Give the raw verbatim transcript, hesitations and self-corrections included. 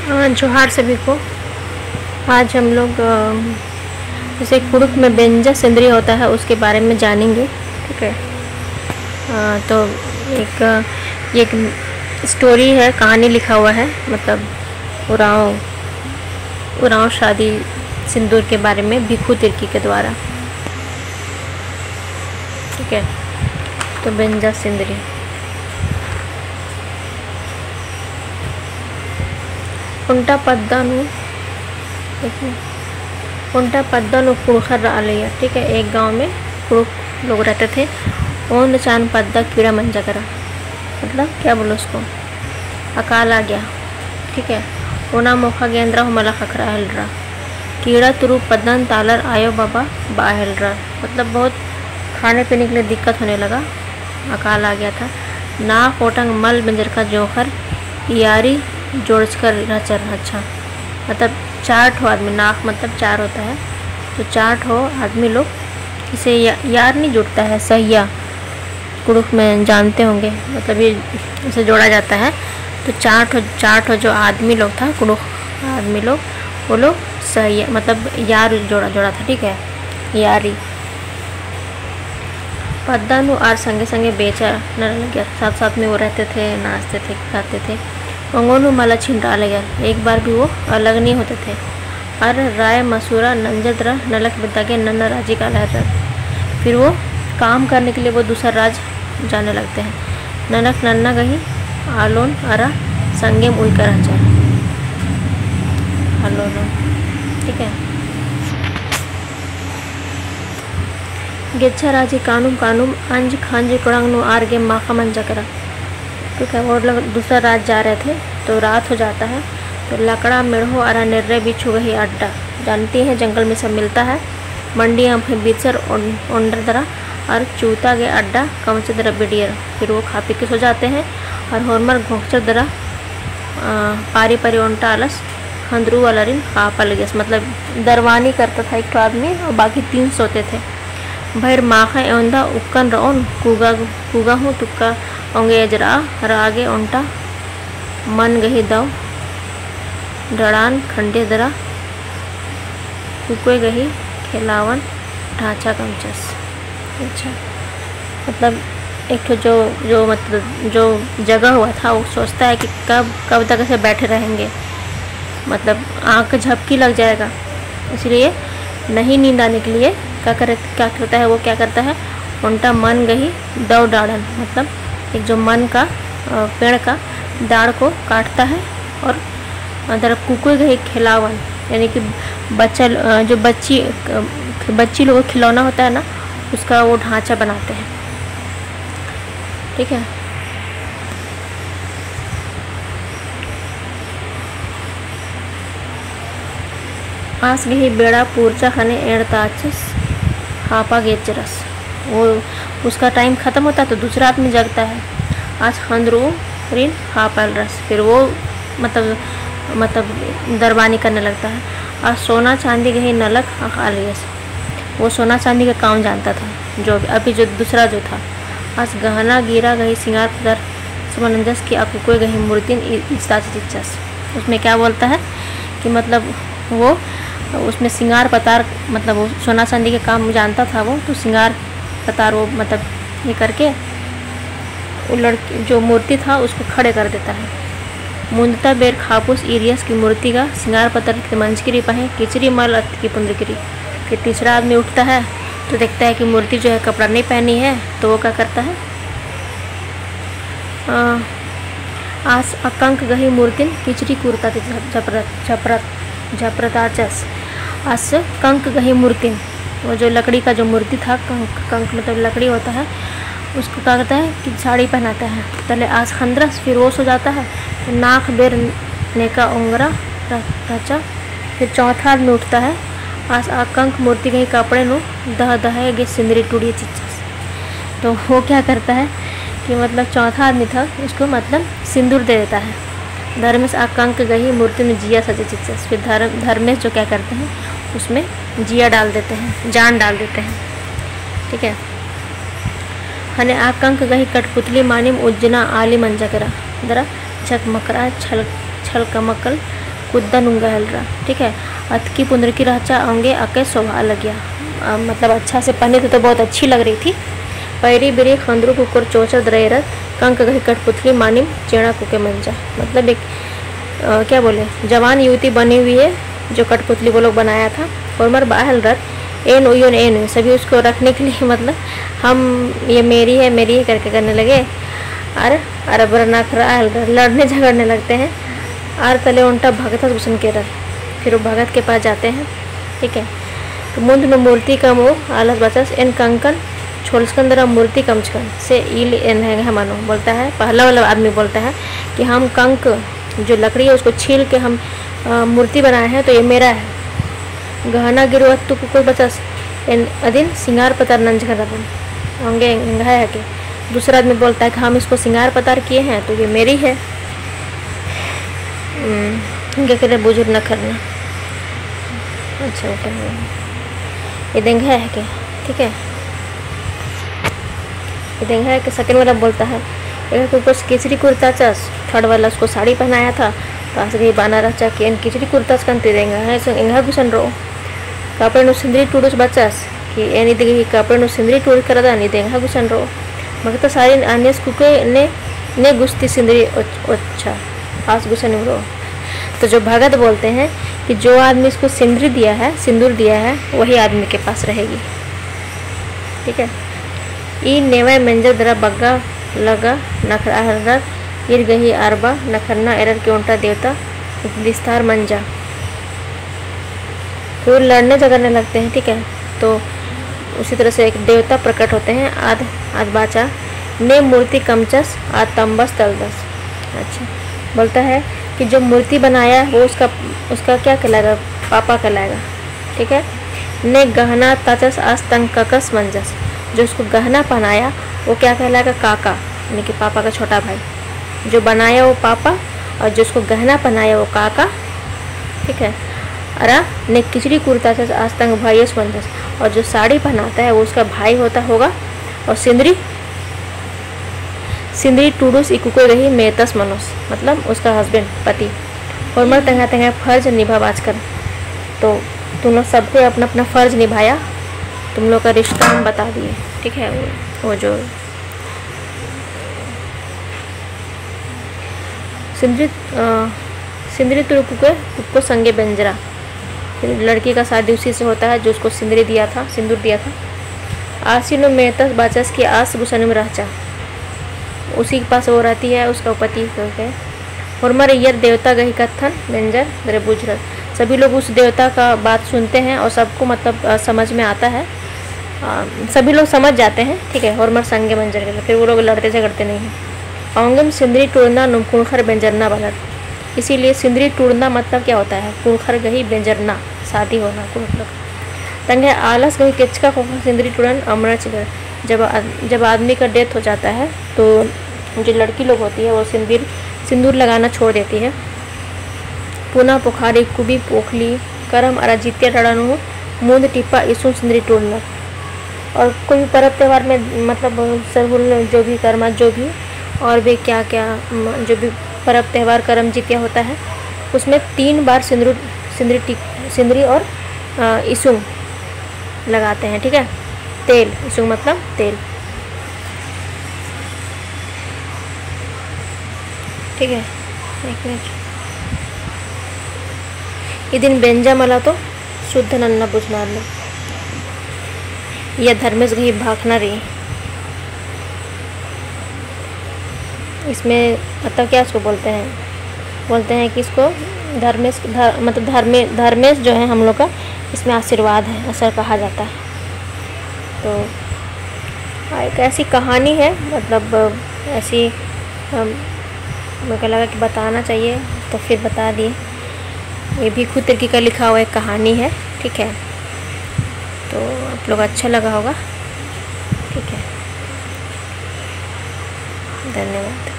अ, जोहार सभी को। आज हम लोग, अ, जैसे कुँड़ुख़ में बेंजा सिंदरी होता है, उसके बारे में जानेंगे। ठीक है, अ, तो एक, अ, ये एक story है, कहानी लिखा हुआ है, मतलब उराँव, उराँव शादी सिंदूर के बारे में भिखू तिर्की के द्वारा। ठीक है, तो बेंजा सिंदरी। ओन्टा पद्दा नू, देखिए, ओन्टा पद्दा नू कुँड़ुख़र रआ लगिया, ठीक है, एक गाँव में कुँड़ुख़ लोग रहते थे। ओन्द चान पद्दा कीड़ा मंजा केरा, मतलब क्या बोलो उसको, अकाल आ गया, ठीक है। ओना मोख़ा गे एन्दरा हूँ मला ख़क्खरआ हेलरा। कीड़ा तुरु पद्दन तालर आयो बाबा बआ हेलरा, मतलब बहुत खाने पीने के लिए दिक्कत होने लगा। अकाल आ गया था। नाख़ ओटंग मल बेंजरका जोंख़र इयारी जोड़चकर रहचर। अच्छा, मतलब चार ठो आदमी, नाख़ मतलब चार होता है, तो चार ठो आदमी लोग इसे या-, यार नहीं जुड़ता है, सहिया, कुँड़ुख़ में जानते होंगे, मतलब ये इसे जोड़ा जाता है। तो चार ठो, चार ठो जो आदमी लोग था, कुँड़ुख़ आदमी लोग, वो लोग सहिया, मतलब यार जोड़ा, जोड़ा था, ठीक है, यारी। पद्दा नू आर संगे संगे बेचा नना लगिया, साथ साथ में वो रहते थे, नाचते थे, खाते थे। ओंगो नू मला छिंटआ लगिया, एक बार भी वो अलग नहीं होते थे। आर राय मसूरा नंजर दरा नलख बेद्दा गे नन्ना राजी काला हेलरर। फिर वो काम करने के लिए वो दूसरा राज जाने लगते हैं। नलख नन्ना गही आलोन अरा संगेम उइका रहचा। आलोन, ठीक है। गेच्छा राजी कानुम कानुम अंज खंज कोड़ंग नू आर गे माख़ा मंजा केरा। ठीक है, वो लोग दूसरा राज जा रहे थे, तो रात हो जाता है। तो लकड़ा, मेड़हो अरा नेर्रे बिच्छू गही अड्डा, जानती हैं, जंगल में सब मिलता है। मंडी अम्फे बिरसर ओन-, ओन्डर दरा अरा चूता गे अड्डा कमचर दरा बिडियर। फिर वो खा पी के सो जाते हैं। और होरमर घोंकचर दरा, अ, पारी पारी ओन्टा आलस खंदरू वालारिन ख़ापा लगियस, मतलब दरवानी करता था एक ठो आदमी और बाकी तीन सोते थे। भइर माख़ा एवंदा उक्कन रओन, कुगा, कुगा हूँ तुक्का ओंगे एजरआ, रआ गे ओन्टा मन गही दव डड़ान खंडे दरा कुकोय गही खेलावन ढांचा कमचस। अच्छा, मतलब एक ठो जो, जो मतलब जो जगह हुआ था, वो सोचता है कि कब, कब तक ऐसे बैठे रहेंगे, मतलब आँख झपकी लग जाएगा। इसलिए नहीं नींद आने के लिए क्या करे, क्या करता है, वो क्या करता है, ओन्टा मन गही दव डाड़न, मतलब एक जो मन का, अ, पेड़ का डाड़ को काटता है और अदर कुकोय गही खेलावन, यानी कि बच्चा ल-, अ, जो बच्ची, अ, बच्ची लोगों का खिलौना होता है ना, उसका वो ढांचा बनाते हैं। ठीक है। आस गही बेड़ा पूरचा ख़ने एंड़ता आचस, ख़ापा गे एजरस। वो, उसका time खतम होता है तो दूसरा आदमी जगता है। आस खंदरू रिन ख़ापा हेलरस। फिर वो मतलब, मतलब दरबानी करने लगता है। आस सोना चांदी गही नलख अख़आ लगियस। वो सोना चांदी का काम जानता था, जो अभी जो दूसरा जो था। आस गहना गिरा गही सिंगार पतार समनंजस की आ कुकोय गही मूर्तिन इ-, इजताच चिच्चस। उसमें क्या बोलता है कि मतलब वो उसमें सिंगार पतार, मतलब वो सोना चांदी का काम जानता था वो, तो सिंगार पतार वो मतलब ये करके वो लड़की, जो मूर्ति था, उसको खड़े कर देता है। मुंदता बेर ख़ापुस ईरियस की मूर्ति का सिंगार पतार की मंजकी रई पहें किचरी मल अत्की पुंदरकी रई। फिर तीसरा आदमी उठता है तो देखता है कि मूर्ति जो है कपड़ा नहीं पहनी है, तो वो क्या करता है, अ, आस अकंक गही मूर्तिन किचरी कुरता ती झप-, झपरत, झपरत, झपरताचस। आस कंक गही मूर्तिन, वो जो लकड़ी का जो मूर्ति था, कंक, कंक मतलब लकड़ी होता है, उसको क्या करता है कि साड़ी पहनाता है। पहले आस खंदरस, फिर वो सो जाता है, तो नाख बेर नेका ओंगरा रह-, रहचा। फिर चौथा आदमी उठता है, आस आ कंक मूर्ति गही कपड़े नू दह दहे गे सिंदरी टूड़ी चिच्चस। तो वो क्या करता है कि मतलब चौथा आदमी था, उसको मतलब सिंदूर दे देता है। धर्मेस आ कंक गही मूर्ति में जिया सजे चिच्चस। फिर धर्म-, धर्मेस जो क्या करते हैं, उसमें जिया डाल देते हैं, जान डाल देते हैं। ठीक है, ख़ने आ कंक गही कठपुतली मानिम उज्जना आली मंजा केरा दरा झकमकरा छल-, छलकमकल कुद्दा नुंगा हेलरा, ठीक है। अतकी पुंदरकी रहचा औंगे अके सोभा लगिया। अ, मतलब अच्छा से पहने थे तो बहुत अच्छी लग रही थी। पैरी बिरी खंदरू कुकुर चोचर दरैरत, कंक गही कठपुतली मानिम चेंड़ा कुके मंजा। मतलब एक, अ, क्या बोले, जवान युवती बनी हुई है जो कठपुतली वो लोग बनाया था। होरमर बआ हेलरत, एन उयोन एन उयोन, सभी उसको रखने के लिए, मतलब हम, ये मेरी है, मेरी है करके करने लगे। और, और अब नखरा हेलरत, लड़ने झगड़ने लगते हैं। और तले ओन्टा भगतस गुसन केरर। फिर वो भगत के पास जाते हैं, ठीक है। तो मुन्द नू मूर्ति कमओ आलस बाचस, एन कंकन छोलचकन दरा मूर्ति कमचकन से ईल एन एंग्है मनो, बोलता है, पहला वाला आदमी बोलता है कि हम कंक, जो लकड़ी है, उसको छील के हम, अ, मूर्ति बनाए हैं, तो ये मेरा है। गहना गिरवत तो कुकुर बचस, एन अदिन सिंगार पतार नंजकन रअदन। औंगे एंग्है हेके। दूसरा आदमी बोलता है कि हम इसको सिंगार पतार किए हैं, तो ये मेरी है। हम्म, इनके करे बुजुर्ग न करना। अच्छा, बेटा, ये देंगे है कि, ठीक है, ये देंगे है कि second वाला बोलता है, एक कुकुर किचरी कुर्ता चस, third वाला उसको साड़ी पहनाया था, तो आस गही बाना रहचा कि एन किचरी कुर्ता चकन ती देंगे है, सो एंग्है गुसन रओ। कपड़े नू सिंदरी टूड़ुस बचस, कि एन इदगी कपड़े नू सिंदरी टूड़ करदन, ईद एंग्है गुसन रओ। मगर तो सारी आनियस कुके ने, ने गुस्ती सिंदरी ओच-, ओच्छा, आस गुसन रओ। तो जो भगत बोलते हैं कि जो आदमी इसको सिंदरी दिया है, सिंदूर दिया है, वही आदमी के पास रहेगी। ठीक है। ई नेवय मेंजर दरा बग्गा लगा नखरा हरदर, ईर गही आरबा नखरना एरर के ओन्टा देवता विस्तार मंजा। फिर लड़ने झगड़ने लगते हैं, ठीक है। तो उसी तरह से एक देवता प्रकट होते हैं, आद, आद बाचा, ने मूर्ति कमचस, आद तम्बस तलदस। अच्छा, बोलता है कि जो मूर्ति बनाया वो उसका, उसका क्या कहलाएगा? पापा कहलाएगा, ठीक है। ने गहना ताचस आस तंग ककस मंजस, जो उसको गहना पहनाया वो क्या कहलाएगा? काका, यानी कि पापा का छोटा भाई। जो बनाया वो पापा और जो उसको गहना पहनाया वो काका, ठीक है। अरा ने किचरी कुर्ता चस आस तंग भाईयस मंजस, और जो साड़ी पहनाता है वो उसका भाई होता होगा। और सिंदरी, सिंदरी टूडुस इकुको रही मेतस मनोस, मतलब उसका husband, पति। होरमर तंग्है तंग्है फर्ज निभाबाचकन। तो तुम लोग सबको अपना अपना फर्ज निभाया, तुम लोग का रिश्ता हम बता दिए, ठीक है। वो, वो जो सिंदरी, अ, सिंदरी तुरु कुके, कुको संगे बेंजरा। फिर लड़की का शादी उसी से होता है जो उसको सिंदरी दिया था, सिंदूर दिया था। आसी नू मेतस बाचस कि आस गुसनिम रहचा। उसी के पास वो रहती है, उसका पति करके। होरमर इयर देवता गही कत्थन बेंजर दरे बुझरत। सभी लोग उस देवता का बात सुनते हैं और सबको मतलब, अ, समझ में आता है। अ, सभी लोग समझ जाते हैं, ठीक है, होरमर संगे मंजर के, फिर वो लोग लड़ते झगड़ते नहीं हैं। औंगेम सिंदरी टूड़ना नुम कुँड़ुख़र बेंजरना बलर। इसीलिए सिंदरी टूड़ना मतलब क्या होता है? कुँड़ुख़र गही बेंजरना, शादी होना कुँड़ुख़र। तंग्है आलस गही केचका ख़ोख़ा सिंदरी टूड़न अमना चिकर। जब आ-, जब आदमी का death हो जाता है तो जो लड़की लोग होती है वो सिंदूर, सिंदूर लगाना छोड़ देती है। पुना, पोखारी, कुबी, पोखली, करम अरा जितिया टड़ा नू मुन्द टिप्पा इसुन सिंदरी टूड़नर। और कोई भी परब त्यौहार में, मतलब, सरहुल जो भी, करमा जो भी, और भी क्या क्या, म-, जो भी परब त्यौहार, करम जितिया होता है, उसमें तीन बार सिंदूर, सिंदरी टिप-, सिंदरी और, अ, इसुन लगाते हैं, ठीक है। तेल, इसुन मतलब तेल, ठीक है। एक मिनट, इदिन बेंजा मला तो शुद्ध नन्ना बुझनार लो। या धर्मेस गही भाखना रई। इसमें मतलब क्या इसको बोलते हैं, बोलते हैं कि इसको धर्मेस, धर-, मतलब धर्मे-, धर्मेस जो है हम लोग का, इसमें आशीर्वाद है, ऐसा कहा जाता है। तो हाँ, एक ऐसी कहानी है, मतलब ऐसी, हम, मेरे को लगा कि बताना चाहिए तो फिर बता दिए। ये भिखु तिर्की का लिखा हुआ एक कहानी है, ठीक है। तो आप लोग अच्छा लगा होगा, ठीक है। धन्यवाद।